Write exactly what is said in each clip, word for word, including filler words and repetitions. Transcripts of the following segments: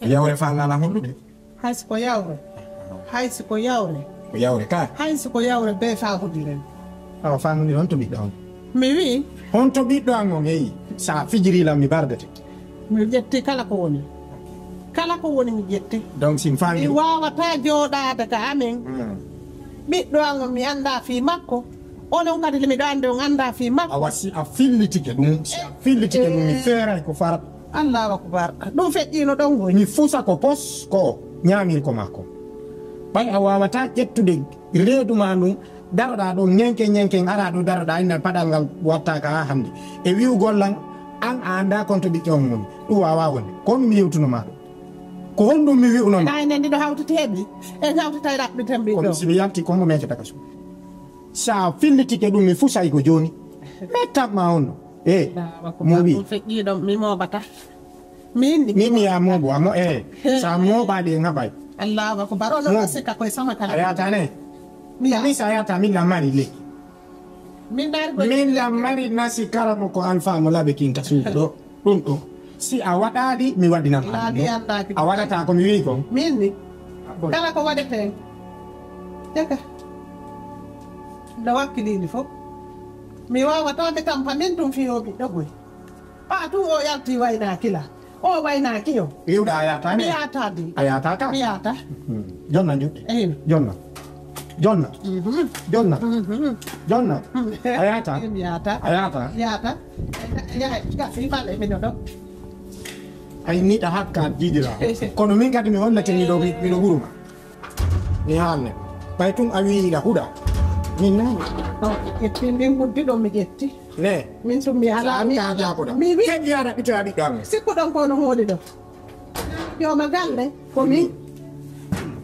Yawre fa nana honɗude? Hay si ko yawre. Hay si ko yawre. Ko yawre ka? Hay si ko yawre be fa hudiren. Awa fa hudiren honto ɓiɗɗo on? Mi wi. Honto ɓiɗɗo an on eyi? Sa fijiri lan mi bardete. Mi ƴetti kala ko woni. Kala ko woni mi ƴetti. Donc si mi faami. Mi wawata jooɗaade ka amen. Hmm. Ɓiɗɗo an on mi annda fii makko. Onon kadi miɗo anndi on annda fii makko. Awa si a fillitike ɗum, si a fillitike ɗum, mi feeray ko fara. Allahu akbar. Ɗum feƴƴiino ɗon ngoy. Mi fusa ko pos ko o ñaamir ko makko. Ɓay a wawata ƴettude reedu ma ndun, daroɗa ɗon ñenken ñenken, ara ɗo daroɗa, inna paɗal ngal watta ka ha hannde. E wi'ugol lan, an a annda konto ɓiɗɗo on woni. Ɗum wawa wonde. Ko honɗum mi yewtuno ma ɗum? Ko honɗum mi wi'uno ma? Ina enen ɗiɗo hawtete heɓi. En hawtata e raɓɓiten ɓiɗɗo. Kono si mi yalti, ko mo metata ka suudu. Sa fillitike ɗum, mi fusay ko jooni. Mettan ma on. Eh, Allahu akbar. Moɓi. Ɗum feƴƴiɗo, mi moɓata. Min ni. Min mi ya moɓo, amo, eh. Eh. Sa moɓaɗi e ngaɓay. Allahu akbar. Ono Moɓi. Sikka koye sama kala. A yata ne? Mi ya. Mi sa yata, min la mari le. Min dari ko Min la mari nasi karamo ko alfa mo laɓe kinta suudu ɗo. Ɗum ɗo. Si a waɗaɗi, mi waɗinan Laabi ɗum. Yaltaaki. A waɗata ko mi wi'i ko. Min ni. Bon. Kala ko waɗeten. Jaka. No wakkilini fof. Mi wawata mi tampa min ɗum fiyo ɓiɗɗo goy. Ɓa tun o yalti waynaaki la. O waynaaki yo. Iwɗa a yata. Mi yata di. A yata ka? Mi yata. Hmm. Jonna juɗɗe. Eyi. Jonna. Jonna. Mhm. Jonna. Mhm. Jonna. Mhm. A yata. Mi yata. A yata. Yata. Ya, ya, ya, fi male mi no do. Ay ni ta hakka jidira. Kono min kadi mi hollete mi do, mi do guruma. Mi haalne. Ɓay tun a wi'i ila huɗa. Min nani. E pindin guddi ɗo mi ƴetti. Ne. Min tun mi ala. Sa mi ala ko ɗa. Mi wi. Ken yara ɓito ya ɓiɗɗo amen. Sikku ɗon ko no hoɗi ɗo. Yo ma galle. Ko min.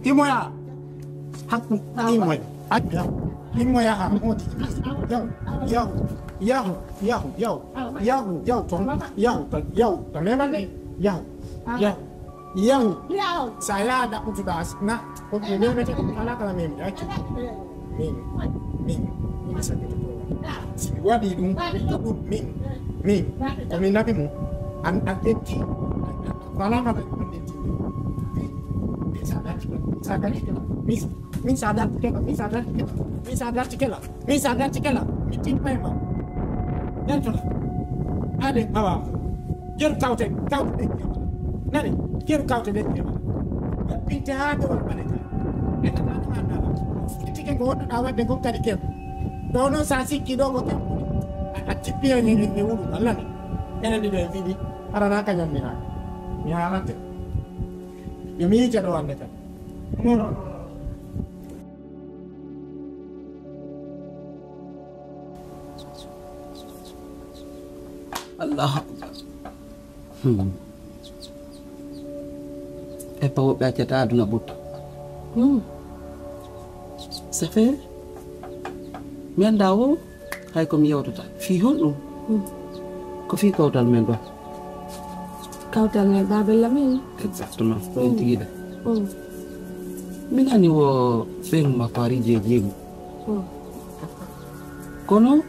Imoya. Hakku. Imoya. Acca. Imoya ha moti. Yahu. Yahu. Yahu. Yahu. Yahu. Yahu. Yahu. Yahu. Yahu. Yahu. Yahu. Yahu. Yahu. Sa yaha ɗaɓɓutuɗa as-, na, ko ɓe memete ɗum, ala kala memde, accu. Min, min, min sakkito ko. Si mi waɗi ɗum, ko ɗum, min, min, ko min nafi mo. An, an ƴetti, wala kala ɗum an ƴetti. Min, min sa darti, min sa darti, min, min sa darti kela, min sa darti kela, min sa darti kela. Min sa darti kela, mi tippay ma. Dartoɗa. Ade, awa. Jeru kawte, kawte ɗen ƴeewa. Nani? Jeru kawte ɗen ƴeewa. Ɓitte haa dewal ɓalete. Ɓe tata ɗum annala. Tike ko woɗɗoɗa waɗde kon kadi kew. Ɗo noon sa sikki ɗo ko kew. A, a tippi e, e, e wuɗu, Allah ni. Enen ɗiɗo en fiɗi. Arana kañam mi haa. Mi haalante. Yo mi yii caɗo wande kan. Allahu akbar. Hmm. E pa woɓɓe accata aduna ɓutta. Hmm. Ça fait, mi annda o, hay ko mi yewtata. Fii honɗum? Hmm. Ko fii kawtal men ɗo. Kawtal men Babel Lamin. Exactement. Ko en tigi ɗa. Hmm. Mi nani wo ɓen makko ari je jeegu. Hmm. Kono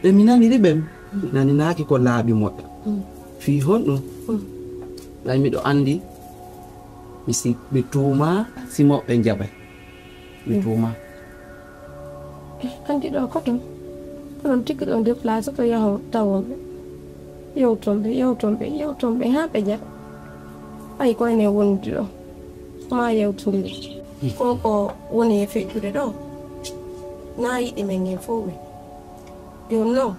ɓe mi naniri ɓen, naninaaki ko laaɓi moƴƴa. Mm. Fii honɗum? Mm. Ɓay miɗo anndi, mi si, mi tuuma, si moɓɓe jaɓay. Mi Mm. tuuma. Eh, anndi ɗo ko ɗum. Ko ɗum tigi ɗon déplacé to yaho tawon ɓe. Yewton ɓe, yewton ɓe, yewton ɓe, haa ɓe jaɓa. Ɓay ko enen wondi ɗo. Ma yewtondiri. Mm. Ko ko woni e feƴƴude ɗo. Na yiɗi men en fof men. Jooni noon,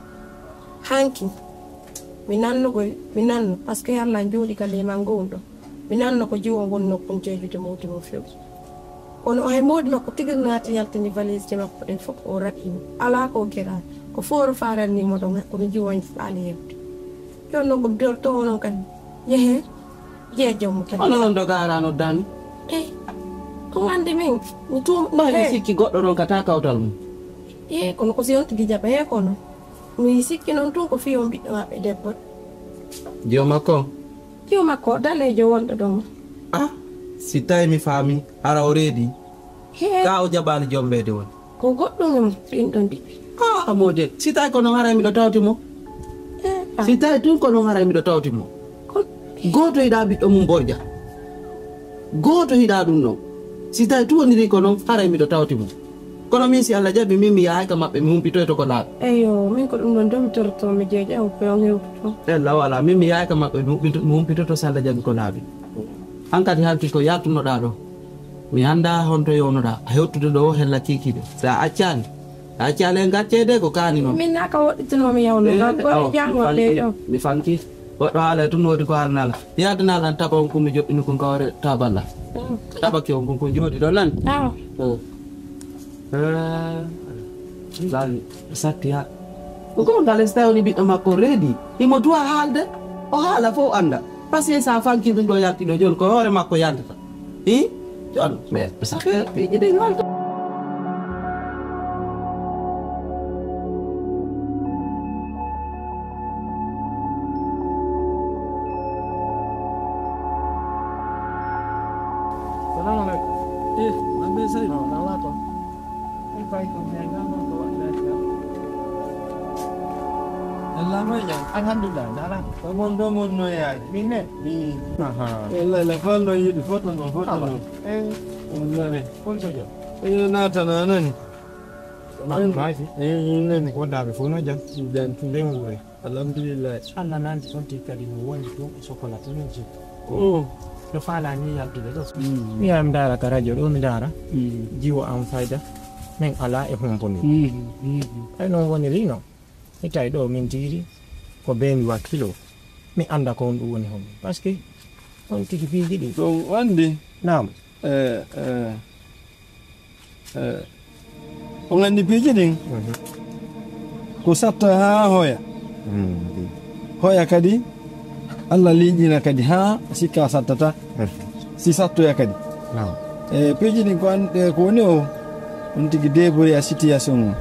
hanki, mi nannogoy, mi nanno, parce que Alla jooɗi ka leeman ngoon ɗo. Mi nanno ko jiwon wonnoo kon jeejude mawdi mum few. Kono o hay mawdi makko tigi naati yaltini valise ji makko ɗen fof o raɓi mo. Alaa ko o keraa, ko fooro faaranni mo ɗon, kono jiwon faali yewde. Jooni noon ko mi dorto onon kadi. Yehe, jeejo mo kadi. Hono noon dogaara noddaani? Eh, ko wande min, mi tuum, Mbaɗi eh. Sikki goɗɗo ɗon ka ta kawtal mum. Eh, kono ko si on tigi jaɓa, eh, kono. Mi sikki noon tun ko fii on ɓiɗɗo maɓɓe debbo. Jiwo makko? Jiwo makko, daleejo wonɗo ɗon. Ah, si tawi mi faami, hara o reedi. Hee. Ka o jaɓaali jombeede woni. Ko goɗɗum ɗum ɗin ɗon ɗiɗi. Ah, mo de. Si tawi ko noon haray miɗo tawti mo. Eh, ah. Si tawi tun ko noon haray miɗo tawti mo. Ko gooto yiɗa ɓiɗɗo mum Borja. Gooto hiɗaa ɗum ɗon. Si tawi tuwondirii ko noon, haray miɗo tawti mo. Kono min, si Allah jaɓi, min mi yahay ka maɓɓe, mi humpitoyto ko laaɓi. Eyyo, min ko ɗum ɗon dum torto mi jeeƴa o pe on hewtuto. Ella wala, min mi yahay ka maɓɓe, mi humpito-, mi humpitoto si Allah jaɓi ko laaɓi. An kadi halki ko yaltunoɗaa ɗo. Mi anndaa honto yownoɗaa. A hewtude ɗo hella kiikiiɗe. Si a accaani, a accaani en gacceede ko kaani noon. Min naa ka woɗɗitunoo mi yawno. Eh, ngam ko awa, janngo mi fanki, ɗo. Mi fanki. Goɗɗo haala e tun woodi ko haalnala. Yaadana lan taba on kun mi joɗɗini kun ka hoore taballa. Mm. Taba ke on kun kun jooɗi ɗo nan. Awa. Mm. Eh, lan satti ha. Ko ko ngal esta woni ɓiɗɗo makko reedi. Imo duwa haalde. O haala fof annda. Parce que sa fanki ɗum ɗo yalti ɗo jooni ko hoore makko yaltata. I? Jooni, mais ça fait piiji ɗi ngal. Salamu aleykum. Eh, man ɓe sey. No, na wato. Ella moƴƴa. Alhamdulillah, dara. Ko mon ɗo mon no yaade. Min ne? Min. Aha. Ella, ella, fal no yiɗi, foto non, foto non. Eh. Wallahi. Foto jo. Eh, naatana nani. Ma, maaji. Eh, nani. Wondaaɓe fof no jam. Jam. Ndewure. Alhamdulillah. Allah nandi toon tigi kadi no wondi toon e Sokola toon en jikku. Oh. No faalani yaltude ɗo. Mm. Mi yaha mi ndaara ka radio ɗo mi ndaara. Mm. Jiwo am fayda. Min alaa e humpondire. Mm, mm, mm. Ay noon woniri noon. Mi tawi ɗo min tigi ko bee mi wakkilo. Mi annda ko honɗum woni hon. Parce que on tigi piiji ɗi. Ɗum anndi. Naam. Eh, eh, eh, on anndi piiji ɗin? Mhm. Ko satta haa hoya. Mhm. Hoya kadi, Allah liiƴina kadi haa sikka sattata. Mhm. Si sattoya kadi. Naam. E piiji ɗin ko an-, e ko woni o, on tigi débrouiller situation o.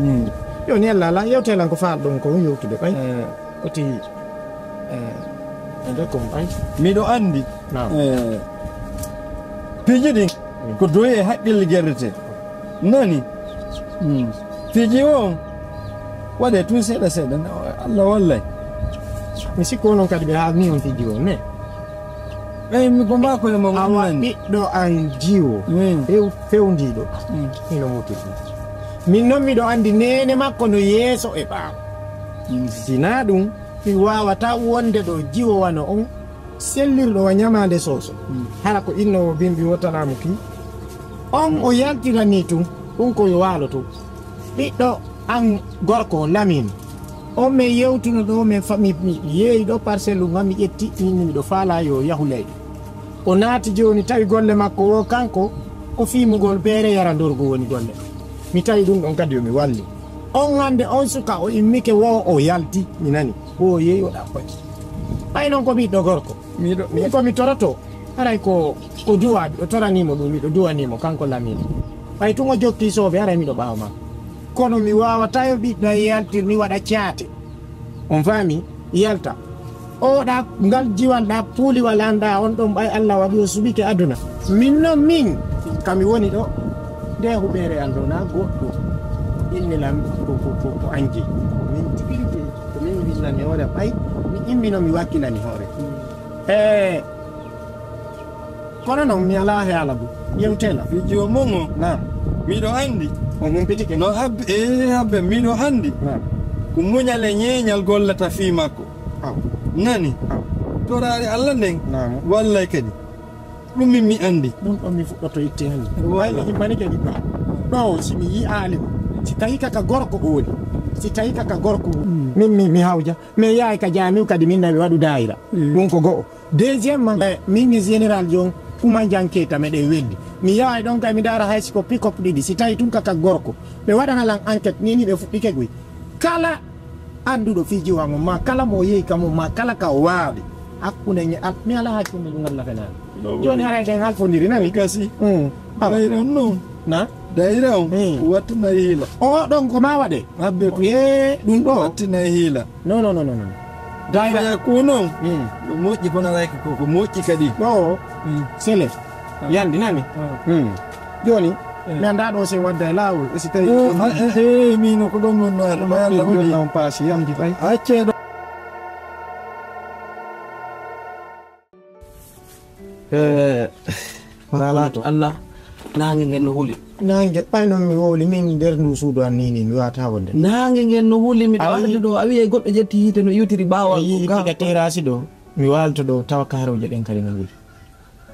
Mhm. Yo ni Allah, Allah, yewte lan ko faal ɗon ko yewtude ɓay. Eh. Oti, eh, e nder ko mo ɓay. Miɗo anndi, naam, eh, piiji ɗin, mm, ko doyi e haqqille gerrete. Nani? Mm. Piiji o, waɗe tun seeɗa seeɗa, Allah wallay. Mi sikku onon kadi ɓe haalni on piiji o, ne? Ɓay mi ko mbaa koye mo awa nani. Ɓiɗɗo an jiwo, mm, few-, fewndiiɗo, mm, hino muti ɗum. Min noon miɗo anndi neene makko no yeeso e ɓaawo. Mm. Sinaa ɗum, mi waawataa wonde ɗo jiwo wano on, sellirɗo wa ñamaande soso. Mm. Hara ko innoowo bimbi wottanaamu ki. On o yaltiranii tun, ɗum ko yo waalo tun. Ɓiɗɗo an gorko Lamin. On min yewtuno ɗo, min fa-, mi, mi yeeyi ɗo parcelle ngal, mi ƴetti, min miɗo faalaa yo yahu leyɗe. O naati jooni, tawi golle makko o kanko, ko fiimugol beere yarandorgo woni golle. Mi tawi ɗum ɗon kadi yo mi walli. On hannde on suka o immike wo o yalti, mi nani, wo o yeeyi o ɗaɓɓoy. Ɓay noon ko ɓiɗɗo gorko. Miɗo, min ko mi toroto, haray ko, ko duwa, o toraniimo ɗum, miɗo duwaniimo, kanko Lamin. Ɓay tun o jokki soobe, haray miɗo ɓaawo makko. Kono mi waawataa yo ɓiɗɗo yaltir, mi waɗa caate. On faami? Yalta. O ɗa, ngal jiwal ɗa, puuliwal an ɗa, on ɗon ɓay Allah waɗi o suɓike aduna. Min non min, ka mi woni ɗo, nde huɓeere an ɗo na goɗɗo. Inne lan ko, ko, ko, ko anji. Ko min tigi, ko min willani hoore ɓay, mi immino mi wakkilani hoore. Eh, Kono non mi alaa haala bu. Yewtela. Fijo mon o. Naam. Miɗo anndi. O humpitike. No habbe, eh, habbe, miɗo anndi. Naam. Ko muñal e ñeeñal gollata fii makko. Aw. Nani? Aw. Toraare Allah nden. Naam. Wallay kadi. Ɗum min mi anndi. Ɗum ɗon mi fuɗɗoto itte hannde. Wallay. Ɓay mi himmani kadi ba. Ɗo si mi yi'aali mo. Si tawi kaka gorko o woni. Si tawi kaka gorko o woni. Mm. Min mi, mi hawja. Mi yahay ka jaamiu kadi min na mi waɗu daayira. Mm. Ɗum ko go'o. Deuxièmement, eh, min mi général jon kuma janke ta meɗen weldi. Mi yahay ɗon kay mi ndaara hay siko pick-up ɗiɗi. Si tawi tun kaka gorko. Ɓe waɗana lan enquête ni ni ɓe fuɗɗike guy. Kala annduɗo fii jiwa mo, ma kala mo yehi ka mo, ma kala ka o waawi. Hakkunde ñe-, al-, mi alaa hakkunde ɗum Allah fenaani. No jooni woodi. Haray ɗen halfondiri nani? Gasi. Mm. Awa. Dayra on non. Na? Dayra on. Mm. Wattu na hiila. O ɗon ko ma waɗe? Abbe ko. Ye, ɗum ɗo. Wattu na hiila. Non, non, non, non, non. Dayra. Oya ko non. Mm. Ko moƴƴi kono alay ko, ko moƴƴi kadi. Ɗo. Mm. Sele. Ah. Yandi nani? Ah. Mm. Jooni, eh, mi anndaa ɗo si en wadda e laawol, e si tawi eh, eh, eh, miino ko ɗon wonno, aɗa ma Allah waɗi. On paasi, yandi fay. Accee ɗo. Eh, Naalaato. Allah, naange ngen no huli. Naange, ɓay noon mi wowli min nder ndu suudu an ni, ni mi waata wonde. Naange ngen no huli, miɗo Awi- arde ɗo, a wi'ay goɗɗo ƴetti hiite no iwtiri ɓaawo A yii gaha. Tiga terasi ɗo, mi waalto ɗo, tawa kaarooje ɗen kadi no huli.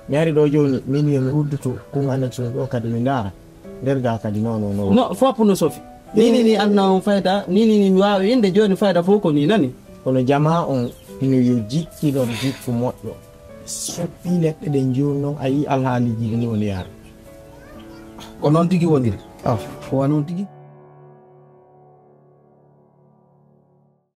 Mi ari ɗo jooni, min yo mi udduto, kum anet ɗo kadi mi ndaara. Nder ga kadi, no, no, no. No, fop no sofi. Ni, ni, ni, an na on fayda, ni, ni, ni, mi waawi innde jooni fayda fof ko ni nani. Kono jamaa on, hino yo jikki ɗon jikku moƴƴo. Soppii leɗɗe ɗen jooni non, a yii alhaaliiji ɗi woni yaade. Ko noon tigi woniri. Ah. Ko wa noon tigi.